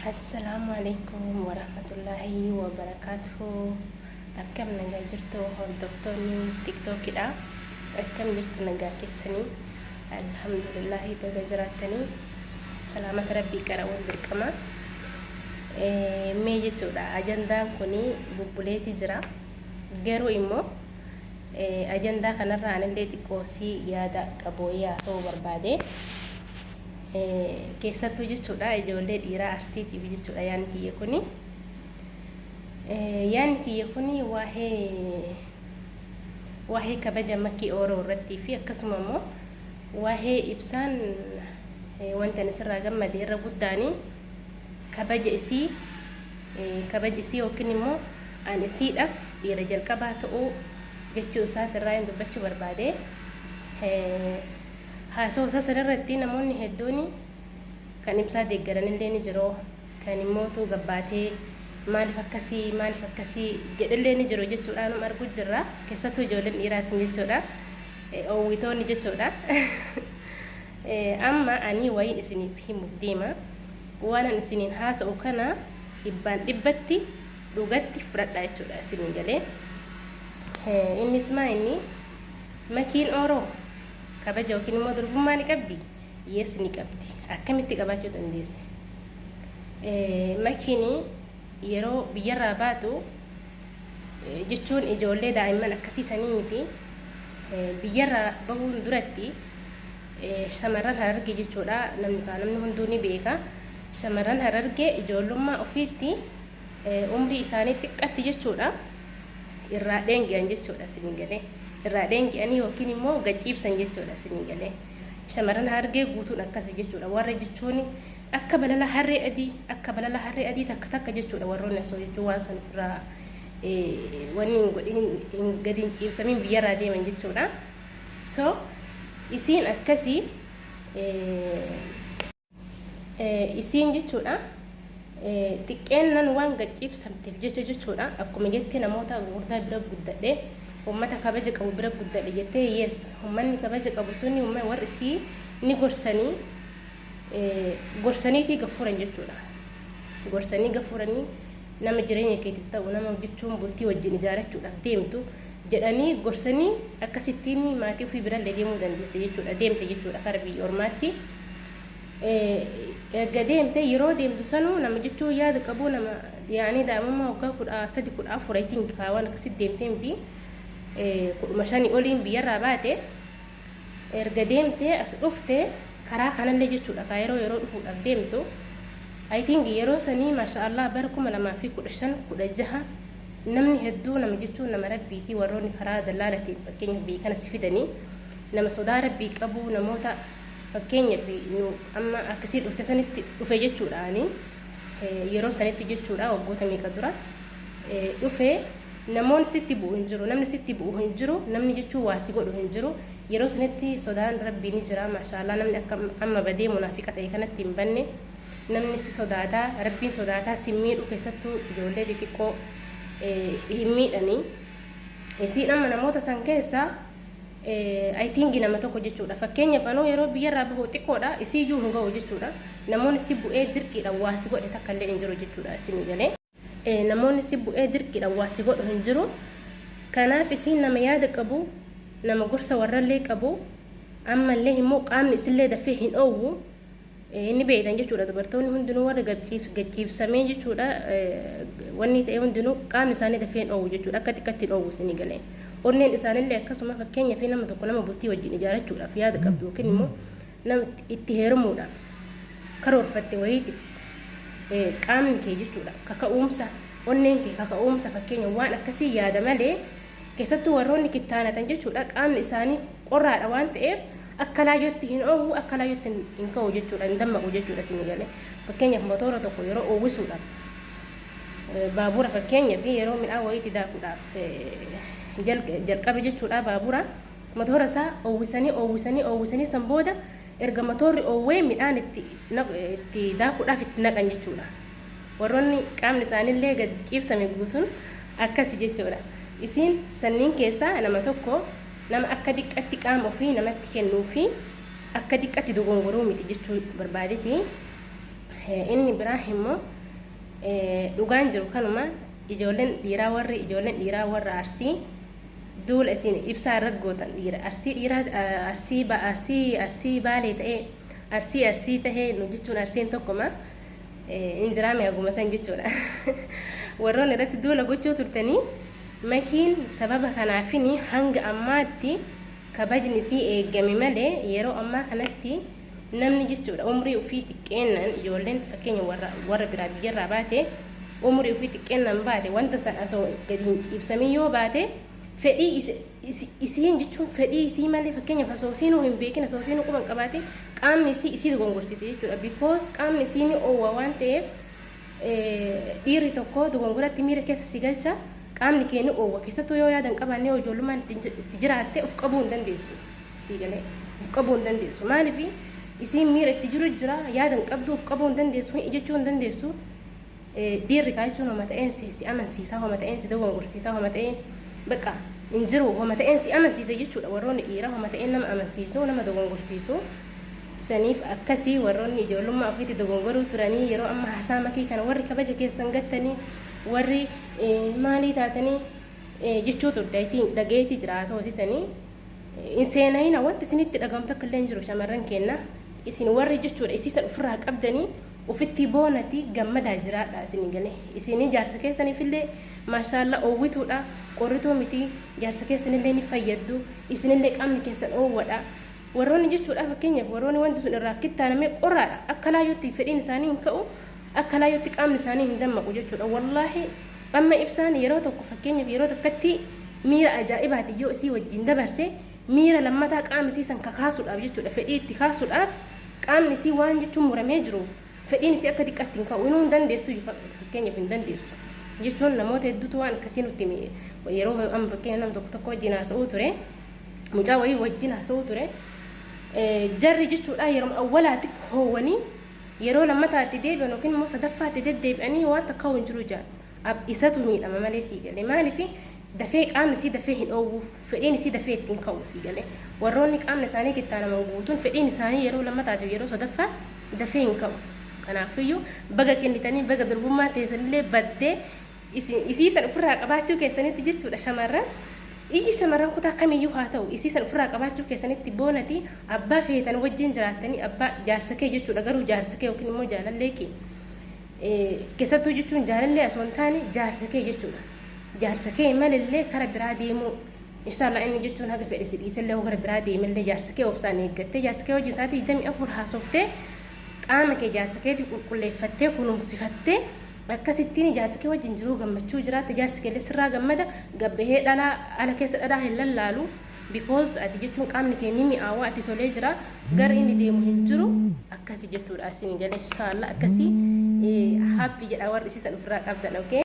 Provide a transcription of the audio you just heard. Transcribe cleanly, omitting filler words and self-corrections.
Assalaamu alaikum warahmatullaahi wabarakaatuhu. Akkam nagaa jirtu hordoftoonni TikTokidha? Akkam jirtu, nagaa keessanii? Alhamdulillaahi, baga jiraattanii. Salaamata rabbii qara'uun dirqama. Mee jechuudha, ajandaan kun bubbuleeti jira. Garuu immoo ajandaa kanarraa anillee xiqqoosii yaada qabu haasa'uu barbaade. Keessattuu jechuudha, ijoollee dhiiraa Arsiitiif jechuudha yaadni kiyya kuni. Yaadni kiyya kuni waa'ee kabaja Makii Ooroo irrattii fi akkasuma immoo waa'ee Ibsaan, wanta ani sirraa gammade irra guddaanii kabaja isii yookiin immoo an isiidhaaf dhiira jalqabaa ta'uu jechuu isaatirraa hin dubbachuu barbaade. Haasawaa isaa sanarratti namoonni hedduun kan Ibsaa deeggaranillee ni jiru. Kan immootu gabbaatee maaliif akkasii, maaliif akkasii jedhellee ni jiru jechuudha. Num arguu jirra. Keessattuu ijoolleen dhiiraa isin jechuudha. Oowwitoonni jechuudha. Amma ani wayiin isiniif himuuf deema. Waan ani isiniin haasa'u kana dhibbaan dhibbatti dhugatti fudhadha jechuudha isiniin galee. Innis maa inni Makiin Ooroo kabaja yookiin immoo durbummaa ni qabdi? Yes, ni qabdi. Akkamitti qabaachuu dandeesse? Makiin yeroo biyyarraa baatu jechuun ijoollee daa'imman akkasiisanii miti. Biyyarraa bahuun duratti shamarran Harargee jechuudha. Namni namni hunduu ni beeka. Shamarran Harargee ijoollummaa ofiitti umrii isaanii xiqqatti jechuudha. Irraa dheengi'an jechuudha isinii galee. Irraa dheengi'anii yookiin immoo gaciibsan jechuudha isinii galee. Shamarran Harargee guutuun akkasi jechuudha. Warra jechuun akka balala harree adii, akka balala harree adii takka takka jechuudha, warroonni osoo jechuun waan san ofirraa wanni hin godhin gadi hin ciibsamiin biyyarraa deeman jechuudha. So isiin akkasii, isiin jechuudha, xiqqeennan waan gaciibsamteef jecha jechuudha. Akkuma jettee, namoota gurguddaa bira guddadhe, uummata kabaja qabu bira guddadhe jettee, yes, uummanni kabaja qabu suni warri isii ni gorsanii, gorsaniitii gaffuran jechuudha. Gorsanii gaffuranii, nama jireenya keetiif ta'u, nama jechuun bultii wajjin ijaarachuudhaaf deemtu jedhanii gorsanii, akkasittiin maatii ofii birallee deemuu dandeesse jechuudha, deemte jechuudha kara biyya ormaatti. Erga deemte, yeroo deemtu sanuu nama jechuun yaada qabu, nama yaanii daa'imummaa waggaa 13, 14, I think, kaawwan akkasitti deemtee miti, 15 oliin biyyarraa baate. Erga deemtee as dhufte, karaa kanallee jechuudha, kaa yeroo dhufuudhaaf deemtu, I think, yeroo sanii, maasha Allah, bara 2015, 16, namni hedduu nama jechuun nama rabbiitii, warroonni karaa dallaalatiin fakkeenyaaf biyya kana si fidanii nama sodaa rabbii qabu, namoota fakkeenyaaf nu amma akkasii dhufte sanitti dhufe jechuudha. Ani yeroo sanitti jechuudha, waggoota meeqa dura dhufe, namoonni sitti bu'u hin jiru, namni sitti bu'u hin jiru, namni jechuun waa si godhu hin jiru. Yeroo sanitti sodaan rabbii ni jira, maashaallah. Namni akka amma badee munaafiqa ta'e kanatti hin banne. Namni si sodaataa, rabbiin sodaataa si miidhu, keessattuu ijoollee xixiqqoo hin miidhanii. Isiin amma namoota san keessaa, I think, nama tokko jechuudha. Fakkeenyaaf anuu yeroo biyyarraa bahu xiqqoodha, isiiyyuu hin ga'u jechuudha. Namoonni si bu'ee dirqiidhaan waa si godhe takka illee hin jiru jechuudha isinii galee. Namoonni si bu'ee dirqiidhaan waa si godhu hin jiru. Kanaaf isiin nama yaada qabu, nama gorsa warrallee qabu, ammallee immoo qaamni isillee dafee hin oowwu. Inni beektan jechuudha, dubartoonni hundinuu warri gachiibsamee jechuudha, wanni ta'e hundinuu qaamni isaanii dafee hin oowwu jechuudha, akka xiqqatti hin oowwu isinii galee. Onneen isaanillee akkasuma. Fakkeenyaaf nama tokko, nama bultii wajjin ijaarachuudhaaf yaada qabdu yookiin immoo nama itti heerumuudhaaf karoorfatte wayiitiif, qaamni kee jechuudha kaka'umsa, onneen kee kaka'umsa fakkeenya waan akkasii yaada malee, keessattuu warroonni kittaanatan jechuudha, qaamni isaanii qorraadha waan ta'eef akka laayyootti hin oowwu, akka laayyootti hin ka'u jechuudha, hin dammaqu jechuudha isinii galee. Fakkeenyaaf motora tokko yeroo oowwisuudhaaf, baabura fakkeenyaaf yeroo midhaan wayiitti daakuudhaaf jalqabe jechuudha, baabura motora isaa oowwisanii, oowwisanii, oowwisanii, san booda erga motorri oowwee midhaan itti daakuudhaaf itti naqan jechuudha. Warroonni qaamni isaaniillee gad ciibsame guutuun akkasi jechuudha. Isiin sanniin keessaa nama tokko, nama akka diqqatti qaama ofii namatti kennuu fi akka diqqatti dogongoruu miti jechuu barbaadeti. Inni biraa immoo Dhugaan jiru kanuma. Ijoolleen dhiiraa, warri ijoolleen dhiiraa warra Arsii, duula isin ibsaa irra gootan, dhiira Arsii, dhiiraa Arsii, Arsii, Arsii Baalee ta'ee, Arsii, Arsii tahee, nu jechuun Arsiin tokkoma hin jiraame haguma san jechuudha. Warroonni irratti duula gochuu turtanii, Makiin sababa kanaafini hanga ammaatti kabajni isii eegame malee, yeroo ammaa kanatti namni jechuudha umrii ofii xiqqeennan, ijoolleen fakkeenya warra biraa biyyarraa baate, umrii ofii xiqqeennan baate, wanta san osoo gadi hin ciibsamin yoo baate, fedhii isiin jechuun fedhii isii malee, fakkeenyaaf osoo isiinuu hin beekin, osoo isiinuu quba hin qabaatin, qaamni isii isii dogongorsiise jechuudha. Because qaamni isii ni oowwa waan ta'eef, dhiirri tokko dogongoratti miira keessa si galcha. Qaamni kee ni oowwa. Keessattuu yoo yaada hin qabaanne, yoo ijoollummaan itti jiraatte, of qabuu hin dandeessu. Sii galee, of qabuu hin dandeessu. Maaliif? Isiin miira itti jiru jira, yaada hin qabdu, of qabuu hin dandeessu, hin ijechuu hin dandeessu. Dhiirri kaa jechuun homa ta'een si amansiisa, homa ta'een si dogongorsiisa, homa ta'een bakka hin jiru, homa ta'een si amansiisa jechuudha. Warroonni dhiiraa homa ta'een nama amansiisu, nama dogongorsiisu. Saniif akkasii warroonni ijoollummaa ofiitti dogongoruu turanii, yeroo amma haasaa Makii kana warri kabaja keessan gattanii, warri maalii taatanii jechuu turte, dhagayeetii jira haasawaa isiisanii. Hin seenayina, wanti isinitti dhagahamtu akka illee hin jiru. Shamarran keenya, isin warri jechuudha isiisan ofirraa qabdanii, ofitti boonati gammadaa jiraadha. Isin galee, isinii jaarsa keessaniifillee maashaalla oowwituudha, qorrituu miti. Jaarsa keessanillee ni fayyaddu, isinillee qaamni keessan oowwadha. Warroonni jechuudha fakkeenyaaf warroonni wanti sun irraa kittaanamee qorraadha, akka laayyootti fedhiin isaanii hin ka'u, akka laayyootti qaamni isaanii hin dammaqu jechuudha. Wallaahi, amma Ibsaan yeroo tokko, fakkeenyaaf yeroo takkatti miira ajaa'ibaati yoo isii wajjin dabarse, miira lammataa qaama isii san kakaasuudhaaf jechuudha, fedhii itti kaasuudhaaf, qaamni isii waan jechuun muramee jiru, fedhiin isii akka xiqqaatti hin ka'u, inuu hin dandeessu. Fakkeenyaaf hin dandeessu jechuun namoota hedduutu waan akkasii nutti yeroo amma fakkeenya nama tokko tokko wajjin haasa'uu ture, mucaa wayii wajjin haasa'uu ture, jarri jechuudha yeroo awwalaatiif hoowwanii, yeroo lammataatti deebi'an yookiin immoo sadaffaatti deddeebi'anii waan takka hin jiru jaan isatu miidhama malee. Sii galee? Maaliif? Dafee qaamni isii dafee hin oowwuuf, fedhiin isii dafee ittiin ka'u. Sii galee? Warroonni qaamni isaanii kittaanaman guutuun fedhiin isaanii yeroo lammataatiif yeroo sadaffaa dafee hin ka'u. Kanaafiyyuu baga kennitanii, baga durbummaa teessanillee baddee isii san ofirraa qabaachuu keessanitti jechuudha. Shamarran, iyyi shamarran kutaa kamiyyuu haa ta'u, isii san ofirraa qabaachuu keessanitti boonati abbaa feetan wajjin jiraattanii, abbaa jaarsa kee jechuudha, garuu jaarsa kee yookiin immoo jaalallee kee, keessattuu jechuun jaalallee osoo hin taane jaarsa kee jechuudha. Jaarsa kee malillee kara biraa deemuu, inshallah inni jechuun haga fedhe si dhiisellee, gara biraa deemellee, jaarsa kee obsaan eeggattee, jaarsa kee wajjin sa'aatii 24 haasoftee, qaama kee jaarsa keetii qulqulleeffattee, kunuunsifattee, akkasittiin jaarsa kee wajjin jiruu gammachuu jiraatte, jaarsi kee illee sirraa gammada. Gabbahee dhalaa ala keessa dhadhaa hin lallaalu, because ati jechuun qaamni kee ni mi'aawaa, ati tolee jira, gara inni deemu hin jiru. Akkasi jechuudha. Isin galee? Inshallah akkasii happy jedha warri isiisan ofirraa qabdan. Okay.